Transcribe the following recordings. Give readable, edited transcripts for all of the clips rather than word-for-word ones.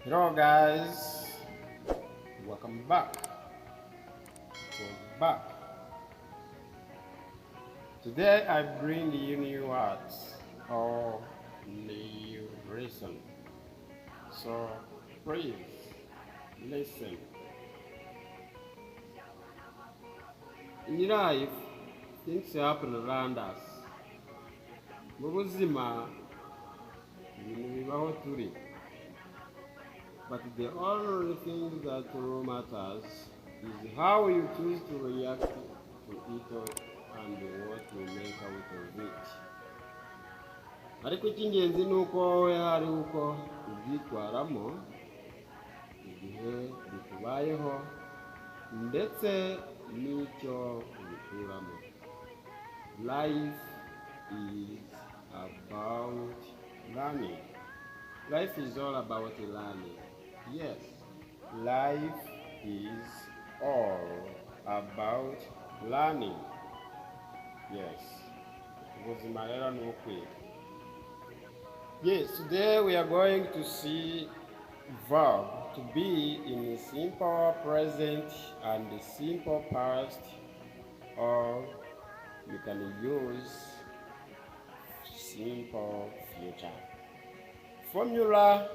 Hello guys, welcome back. Welcome back. Today I bring you new words or new reason. So please listen. In life, things happen around us. Mu buzima, ibintu bibaho turi. But the only thing that really matters is how you choose to react to it and what you make out of it. Ariko icy'ingenzi ni uko wowe hari uko ubyitwaramo igihe bikubayeho ndetse n'icyo ubikuramo. Life is about learning. Life is all about learning. Yes, life is all about learning. Yes, ubuzima rero ni ukwiga. Yes, today we are going to see verb to be in simple present and simple past, or you can use simple future. Formula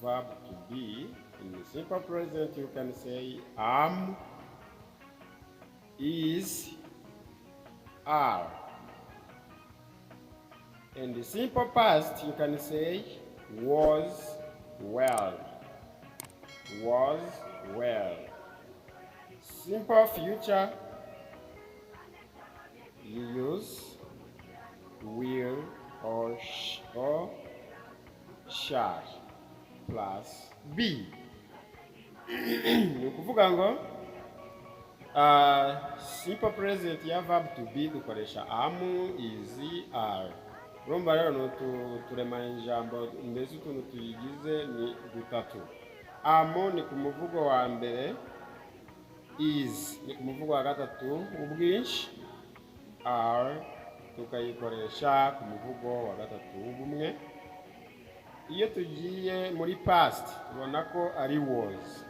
verb to be in simple present, you can say am, is, are. In the simple past, you can say was, were. Was, were. Simple future, you use will or shall plus be. Ni ukuvuga ngo simple present ya verb to be dukoresha am, is, are. Urumva rero ni utu turemanijambo, mbese utuntu tuyigize ni dutatu. Am ni ku muvugo wa mbere, is ni ku muvugo wa gatatu w'ubwinshi, are tukayikoresha ku muvugo wa gatatu w'ubumwe. Iyo tugiye muri past, tubona ko ari was,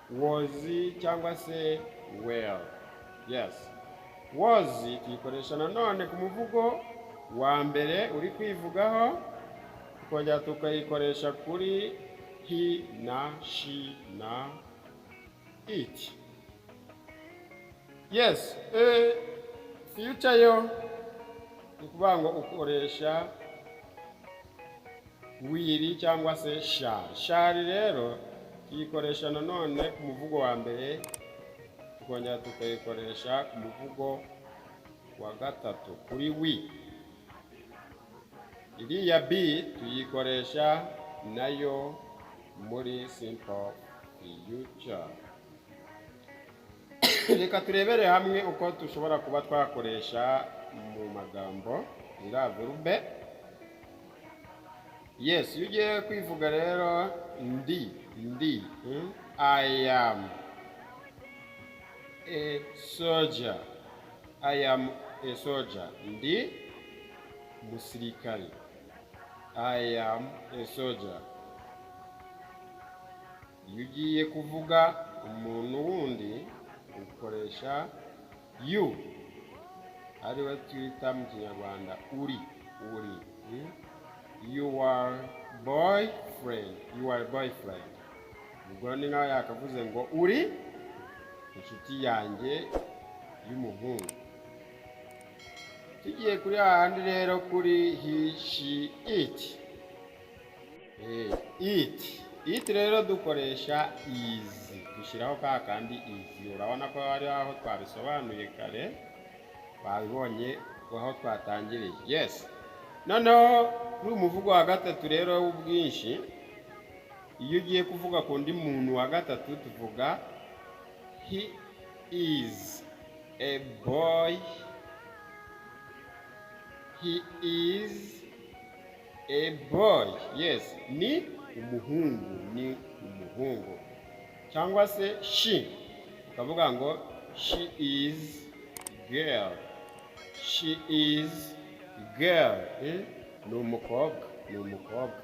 was cyangwa se were. Yes, was tuyikoresha nanone ku muvugo wa mbere uri kwivugaho, tukongera tukayikoresha kuri he na she na it. Yes, future yo ni ukuvuga ngo ukoresha will cyangwa se shall. Shall rero tuyikoresha nanone ku muvugo wa mbere, tukongera tukayikoresha ku muvugo wa gatatu kuri we. Iriya be tuyikoresha nayo muri simple future. Reka turebere hamwe uko dushobora kuba twakoresha mu magambo ziriya verbe. Yes, iyo ugiye kwivuga rero, ndi, I am a soldier. I am a soldier. Ndi umusirikari. I am a soldier. Iyo ugiye kuvuga umuntu wundi, ukoresha you, ariwe twita mu Kinyarwanda uri, uri. Your boyfriend, your boyfriend. Ubwo ni nkaho yakavuze ngo uri inshuti yanjye y'umuhungu. Tugiye kuri hahandi rero kuri he, she, it. It, it rero dukoresha is, dushyiraho ka kandi is. Urabona ko hari aho twabisobanuye kare, twabibonye aho twatangiriye. Yes, noneho kuri umuvugo wa gatatu rero w'ubwinshi, iyo ugiye kuvuga ku undi muntu wa gatatu, tuvuga he is a boy, he is a boy. Yes, ni umuhungu, ni umuhungu. Cyangwa se she, ukavuga ngo she is girl, she is girl, eh? Ni umukobwa, ni umukobwa.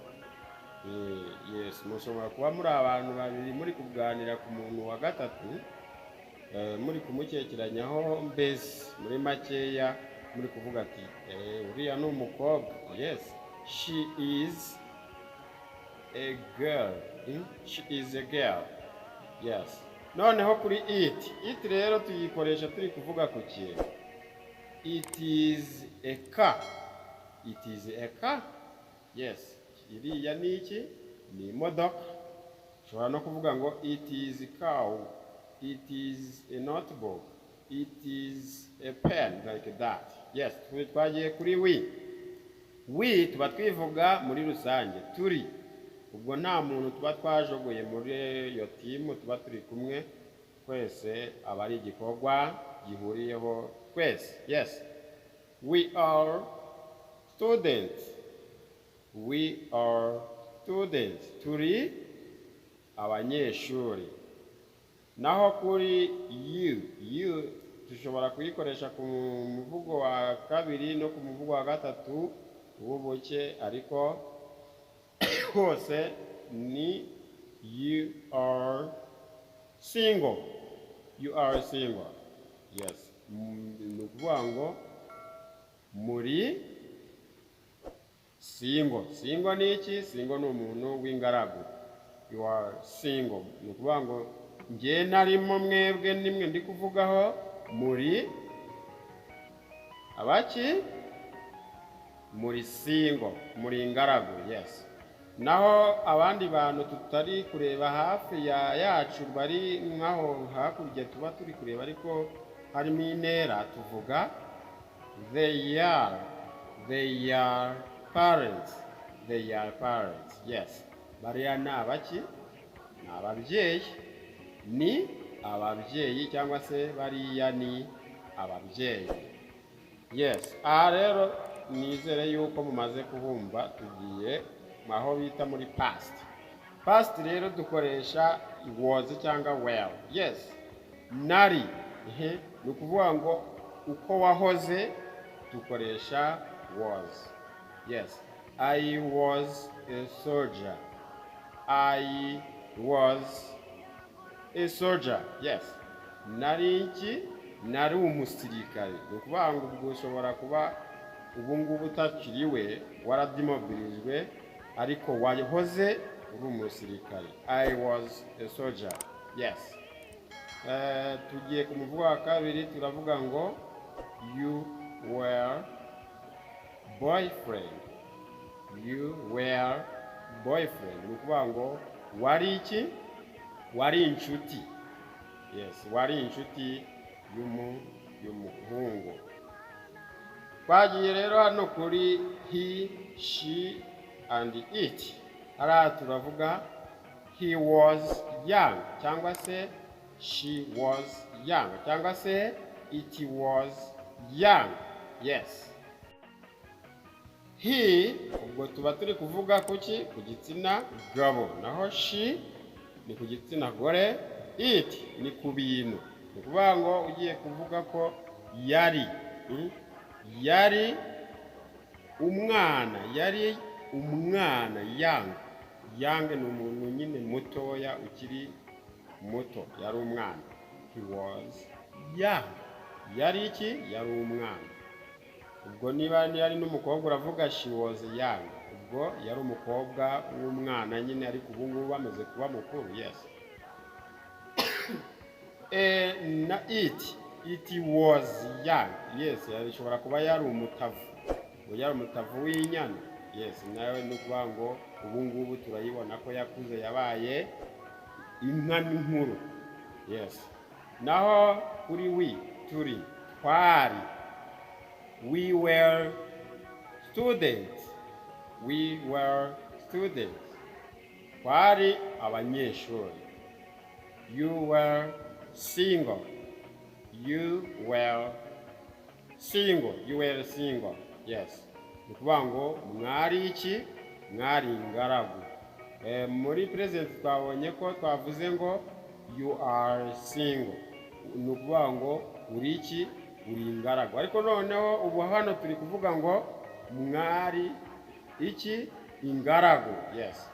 Yes, mushobora kuba muri abantu babiri muri kuganira ku muntu wa gatatu, muri kumukekeranyaho, mbese muri makeya muri kuvuga ati: "Uriya ni umukobwa." Yes, she is a girl. She is a girl, yes. Noneho kuri it, it rero tuyikoresha turi kuvuga ku kintu. It is a car, it is a car. Yes, iriya ni iki? Ni imodoka. Ushobora no kuvuga ngo it is cow, it is a notebook, it is a pen, like that. Yes, twagiye kuri we. We tuba twivuga muri rusange, turi, ubwo nta muntu tuba twajogoye muri iyo team, tuba turi kumwe twese, aba ari igikorwa gihuriyeho twese. Yes, we are students, we are students, turi abanyeshuri. Naho kuri you, you dushobora kuyikoresha ku muvugo wa kabiri no ku muvugo wa gatatu w'ubuke, ariko hose ni you are single, you are single. Yes, ni ukuvuga ngo muri single. Single ni iki? Single ni umuntu w'ingaragu. You are single, ni ukuvuga ngo njye narimo, mwebwe nimwe ndi kuvugaho, muri abaki? Muri single, muri ingaragu. Yes. Naho abandi bantu tutari kureba hafi ya yacu, bari nk'aho hakurya tuba turi kureba ariko harimo intera, tuvuga they are, they are parents, they are parents. Yes, bariya ni abaki? Ni ababyeyi, ni ababyeyi, cyangwa se bariya ni ababyeyi. Yes, aha rero nizere yuko mumaze kuhumva. Tugiye aho bita muri past. Past rero dukoresha was cyangwa were. Yes, nari, ehe, ni ukuvuga ngo uko wahoze, dukoresha was. Yes, I was a soldier, I was a soldier. Yes, nari iki? Nari umusirikare. Ni ukuvuga ngo ubwo ushobora kuba ubu ngubu utakiriwe, waradimobilijwe, ariko wahoze uri umusirikare. I was a soldier. Yes. Tugiye ku muvugo wa kabiri, turavuga ngo you were boyfriend, you were boyfriend. Ni ukuvuga ngo wari iki? Wari inshuti. Yes, wari inshuti y'umuhungu. Twagiye rero hano kuri he, she and it. Hariya turavuga he was young, cyangwa se she was young, cyangwa se it was young. Yes, he ubwo tuba turi kuvuga kuki? Ku gitsina gabo. Naho she ni ku gitsina gore, it ni ku bintu. Ni ukuvuga ngo ugiye kuvuga ko yari, yari umwana, yari umwana, young. Young ni umuntu nyine mutoya, ukiri muto, yari umwana. He was young, yari iki? Yari umwana. Ubwo niba yari n'umukobwa, uravuga she was young. Ubwo yari umukobwa w'umwana nyine, ariko ubu ngubu bamaze kuba mukuru. Yes. Na it, it was young. Yes, ishobora kuba yari umutavu, ngo yari umutavu w'inyana. Yes, nawe ni ukuvuga ngo ubu ngubu turayibona ko yakuze, yabaye inka nkuru. Yes. Naho kuri we, turi, twari, we were students, we were students, twari abanyeshuri. You were single, you were single, you were single. Yes, ni ukuvuga ngo mwari iki? Mwari ingaragu. Muri present twabonye ko twavuze ngo you are single, ni ukuvuga ngo uri iki? Uri ingaragu. Ariko noneho ubu hano turi kuvuga ngo mwari iki? Ingaragu. Yes.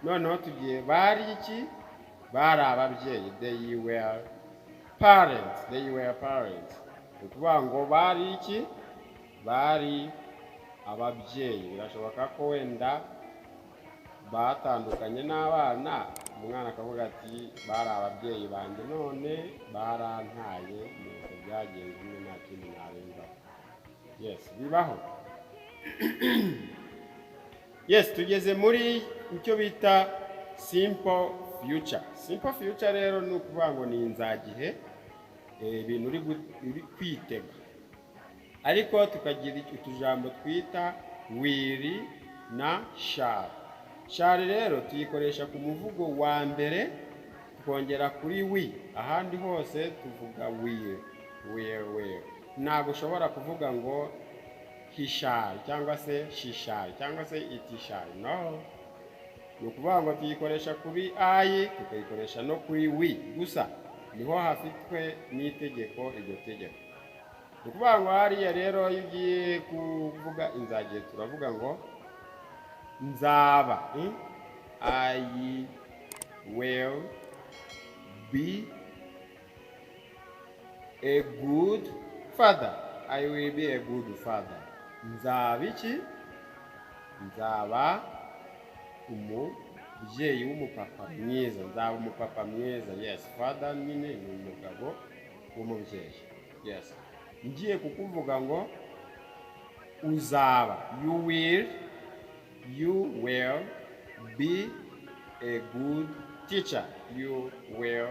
Noneho tugiye bari iki? Bari ababyeyi. They were parents. They were parents. Ni ukuvuga ngo bari iki? Bari ababyeyi. Birashoboka ko wenda batandukanye n'abana, umwana akavuga ati: "Bari ababyeyi banjye, none barantaye, nuko byagenze nyine, nta kindi narenzaho." Yes, bibaho. Yes, tugeze muri icyo bita simple future. Simple future rero ni ukuvuga ngo ni inzagihe, ibintu uri kwitega, ariko tukagira utujambo twita will na shall. Shall rero tuyikoresha ku muvugo wa mbere, tukongera kuri we. Ahandi hose tuvuga will, will, will. Ntabwo ushobora kuvuga ngo he shall cyangwa se she shall cyangwa se it shall. No, ni ukuvuga ngo tuyikoresha kuri I, tukayikoresha no kuri we gusa, niho hafitwe n'itegeko, iryo tegeko. Ni ukuvuga ngo hariya rero iyo ugiye kuvuga inzagihe, turavuga ngo nzaba, I will be a good father. I will be a good father. Nzaba iki? Nzaba umubyeyi w'umupapa mwiza, nzaba umupapa mwiza. Yes, father nyine ni umugabo w'umubyeyi. Yes, ngiye kukuvuga ngo uzaba, you will be a good teacher. You will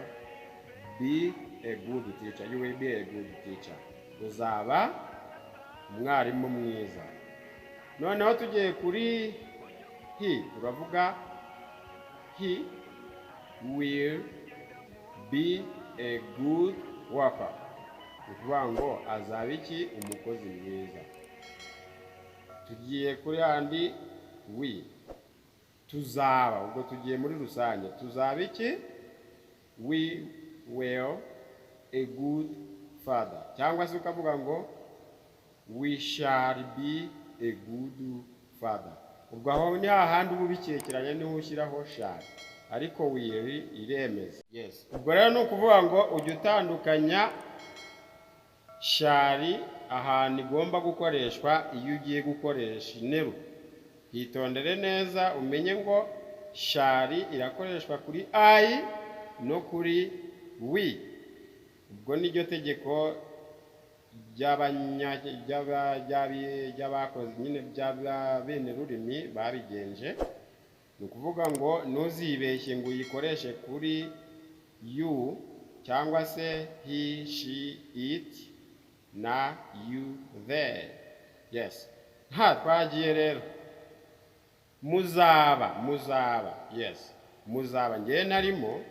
be a good teacher. You will be a good teacher. Uzaba umwarimu mwiza. Noneho tugiye kuri he, turavuga he will be a good worker. Ni ukuvuga ngo azaba iki? Umukozi mwiza. Tugiye kuri handi we, tuzaba. Ubwo tugiye muri rusange, tuzaba iki? We will a good father, cyangwa se ukavuga ngo we shall be a good father. Ubwo aho ni hahandi uba ubikekeranya, niho ushyiraho shall, ariko will iremeza. Yes, ubwo rero ni ukuvuga ngo ujya utandukanya shall ahantu igomba gukoreshwa. Iyo ugiye gukoresha interuro, hitondere neza umenye ngo shall irakoreshwa kuri I no kuri we. Ubwo niryo tegeko ry'abakoze nyine, bene rurimi babigenje. Ni ukuvuga ngo ntuzibeshye ngo uyikoreshe kuri you cyangwa se he, she, it na you, they. Yes, nta twagiye rero. Muzaba, muzaba. Yes, muzaba, ngewe narimo.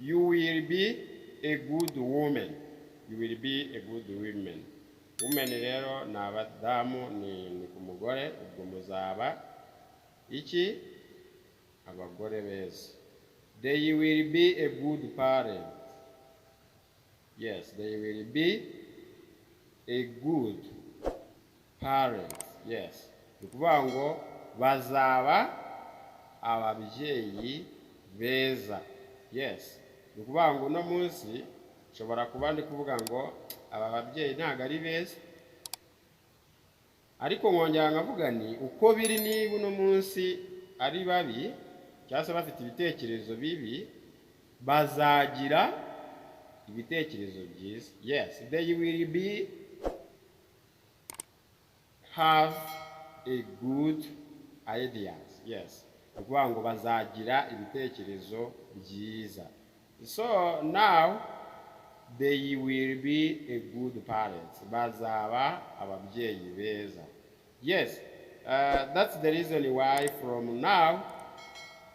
You will be a good woman. You will be a good woman. Woman rero ni abadamu, ni ku mugore. Ubwo muzaba iki? Abagore beza. They will be a good parent. Yes, they will be a good parent. Yes, ni ukuvuga ngo bazaba ababyeyi beza. Yes, ni ukuvuga ngo uno munsi nshobora kuba ndi kuvuga ngo aba babyeyi ntabwo ari beza, ariko nkongera nkavuga ni uko biri, niba uno munsi ari babi cyangwa se bafite ibitekerezo bibi, bazagira ibitekerezo byiza. Yes, they will be have a good ideas. Yes, ni ukuvuga ngo bazagira ibitekerezo byiza. So now they will be a good parents. Bazaba ababyeyi beza. Yes, that's the reason why from now,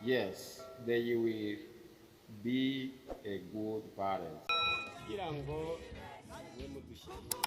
yes, they will be a good parents. Kugira ngo mube mudushyigikira.